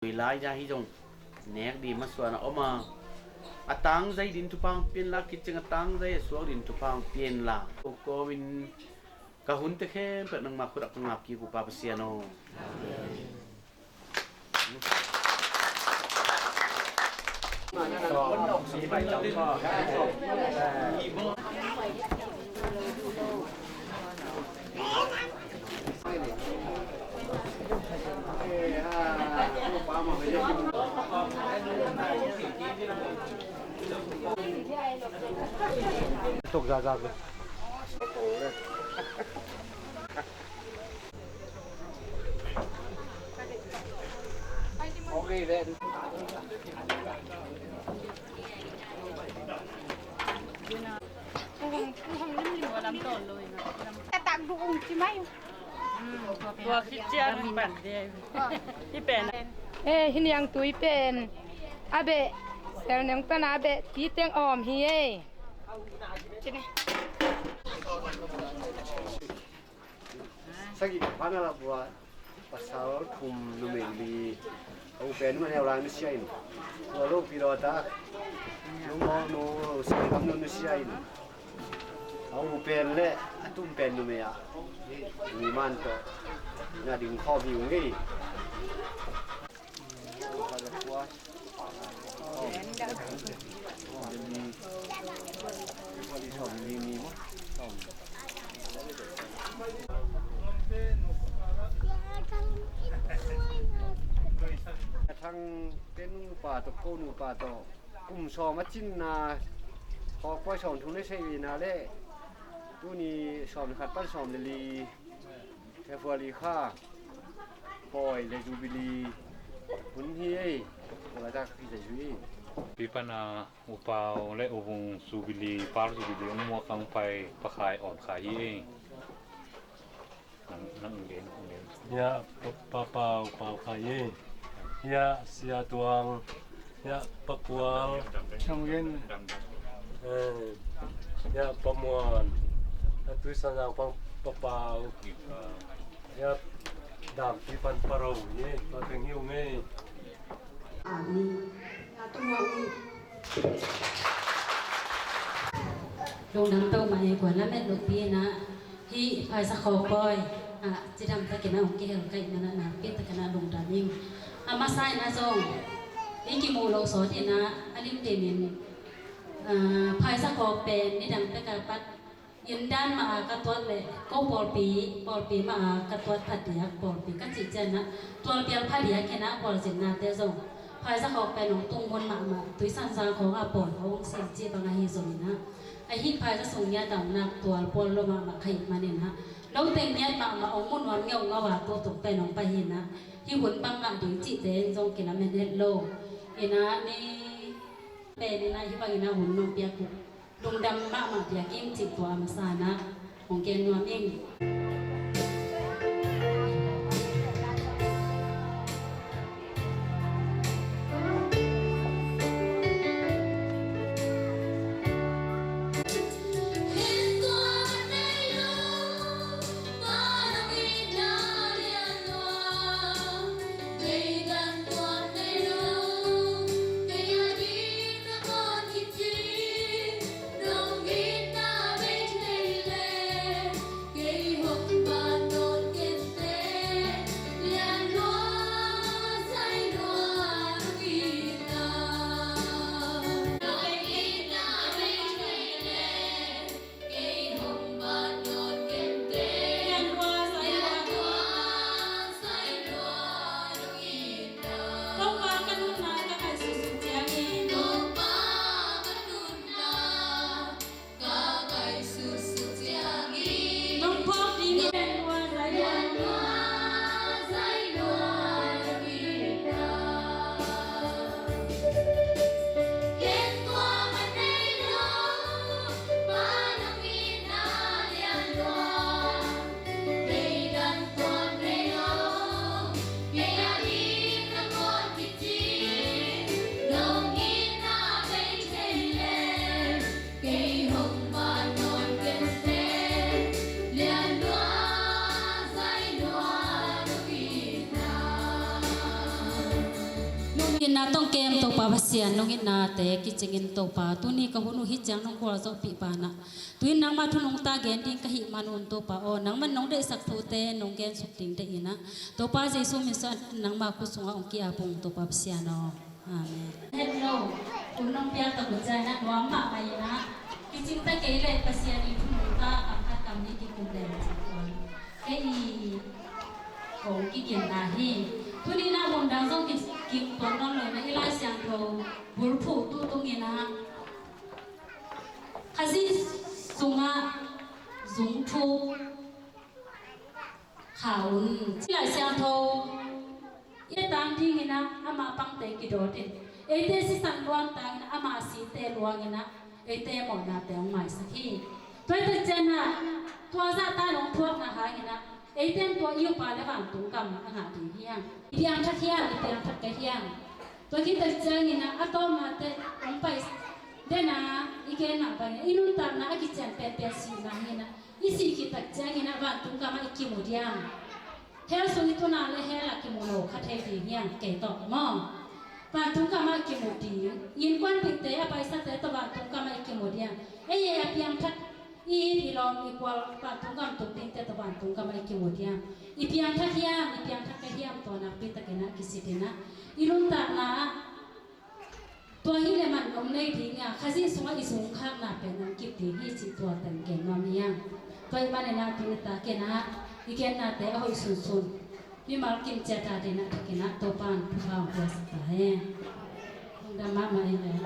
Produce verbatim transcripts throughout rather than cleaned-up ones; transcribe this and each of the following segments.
Tui lai-a hi zong nek ding masuan a om a, a tangzai ding thupha hong pia inla, khit ciang a tangzai a suak ding thupha hong pia inla. Ko kawmin ka hunte khempeuh nangma khut ah ka ngap kik uh, Pa Pasian aw. Tuk zazak le. Tatak duh ung ci mai. Tua khit ciang pan de. Hi pen. Eh, hi niang tui pen. A beh, sel neng pan a beh, ti teng om hi ei. Sagih pan a lak ua, pasal thum, numei li. A u pen nu a neu lai nusia in. Tua lo pi lo ta. Lungmawng nu, singkam nu nusia in. A u pen le a tum pen numei ah. Mi man tawh na ding khawm hi ung ei. A thang pen nupa tawh, ko nupa tawh, kum sawm a cinna, khawk pawi sawm thum le sei na le, tuni sawm le khat pan sawm le li, February kha pawi le Jubilee hun hi ei. Tua laitak hi zai zui. Pi pana U Pau le U Vung Jubilee, Pearl Jubilee, hong muak hong pai, Pa Khai awn khai hi ei. Nang, nang gen, nang gen. Hiah Pa, Pa Pau, Pau Khai hi. Hiah Sia Tuang, hiah Pa Kual. Nang gen. Eh, hiah Pa Muan. A Tuisanzang pan Pa Pau. Hiah Dangpi pan Pa Ro hi. Tua teng hi ung ei. Amen. Lungdam peuhmah e, kua lamet lohpi inah hih phaisa khawk pawi ah cidam takinah hong kihel ka hih manah nakpi takinah lungdam ing. A masa inah zong hih kimuh loh sawt inah a limlim in, ah, phaisa khawk pen nidang pek a pat inn dan mah a ka tuat leh ko pawlpi, pawlpi mah a ka tuat phadiak, pawlpi ka cih cianah tualpial phadiak inah pualzinnate zong phaisa khawk pen hong tung mun mahmah, Tuisanzang khawng a pawi khawng hong sim cih bang ahi zong inah, ahi phaisa sung ngiat a hong nak tual pawl lo mahmah ka hih man inah, note ngiat mahmah hong mu nuam ngeungau a tutuk pen hong pai hi inah, hih hun bang ngah ding cihte in zong kilamen het lo inah, ni pen inah hih bang inah hun nong piak uh lungdam mahmah piak ing cih tua a masa inah hong gen nuam ing. Itna tawh kem Topa Pasian, nong itnate kicingin Topa, tuni ka hun uh hih ciang nong gualzawhpih banah, tu-in nangmah thu nungta gen ding ka hih manun Topa aw, nangman nong deihsak thute nong gensuk ding deihinah, Topa Jesu min suang nangmah khut sungah hong ki-ap ung Topa Pasian aw. Amen. Hello. Hun nong piak tak uh ciangin ah nuam mahmah inah, kicing ta kei leh Pasian i thu nungta kam khat kam nih kikum leng cih tuan. Kei i kong kiginna hi. Tuni nah mun dang zong ki, kikum tuan nawn lo inah, i Lai Siangtho bulphuh tu tung inah, Khazih sungah zung thuk kha un. Ci Lai Siangtho i et tang ding inah, ama pangte kidawt in, eite sisan luang tang inah, ama site luang inah, eite mawhnate hong maisak hi. Tua hi tak ciangin ah, tua zahta nong thuakna hangin ah, eite in tua i upa le vantung kam a ngah ding hiam? I piangthak hiam? I piangthak kei hiam? Tua khit tak ciangin ah, a tawpna teh hong pai den a, i genna bangin i nuntakna a kician penpen sihna hi inah, i sih khit tak ciangin ah vantung kamah i kimu diam? Hell sung i tun a le hell ah kimu lo kha thei ding hiam? Kei tawh maw? Vantung kamah i kimu ding. Innkuan dingte, a paisate tawh vantung kamah i kimu diam? Ei, ei a piangthak, i it i lawm i gual vantung kam tung dingte tawh vantung kamah i kimu diam? I piangthak hiam? I piangthak kei hiam? Tua nakpi takin ah kisit inah, i nuntakna ah tua hi leh man om nei ding a, Khazih sungah i zungkhakna pen om kip ding hi cih tua teng gen nuam hi hang. Tua ahih manin ah tuni tak in ah i gennate a hoih sunsun, mimal kim ciat a dingin ah, takin ah Topa'n thupha hong piaksak ta hen. Lungdam mahmah hi leh.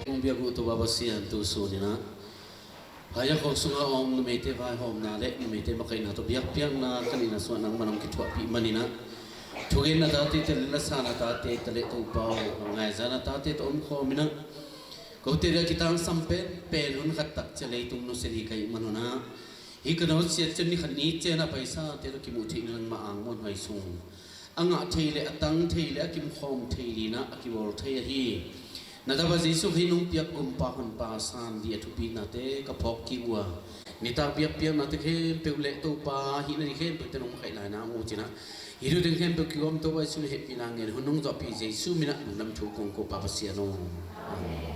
Kong biak uh Topa Pasian, tu sun inah Phaiya khawk sungah a om numeite vaihawmna le numeite makaihna tawh biakpiakna ka neihna sungah nangman hong kithuahpih manin ah, thugenna tate tawh le lasana tate tawh le Topa aw, ngaizana tate tawh omkhawm inah, kote le a kitangsam penpen hun khat tak ciang leitung nusia hi ka hih man un ah, hih ka nusiat ciang ni khat ni ciang a paisate tawh kimuh theihna nangmah ang muanhuai sung a ngah thei le a tang thei le a kimkhawm thei dingin ah a kibawl thei ahi. Na tapa Jesu Khrih nong piak Gumpa Honpa San Dih a thupihnate ka phawk kik uh a, nitak biakpiaknate khempeuh le Topa hihna ding khempeuhte nong khaih lai-in ah hong ut in ah, hih thu teng khempeuh kigawm Topa Jesu na hehpihna ngen hun nong zawhpih Jesu min ah lungdam thu kong ko Pa Pasian aw. Amen.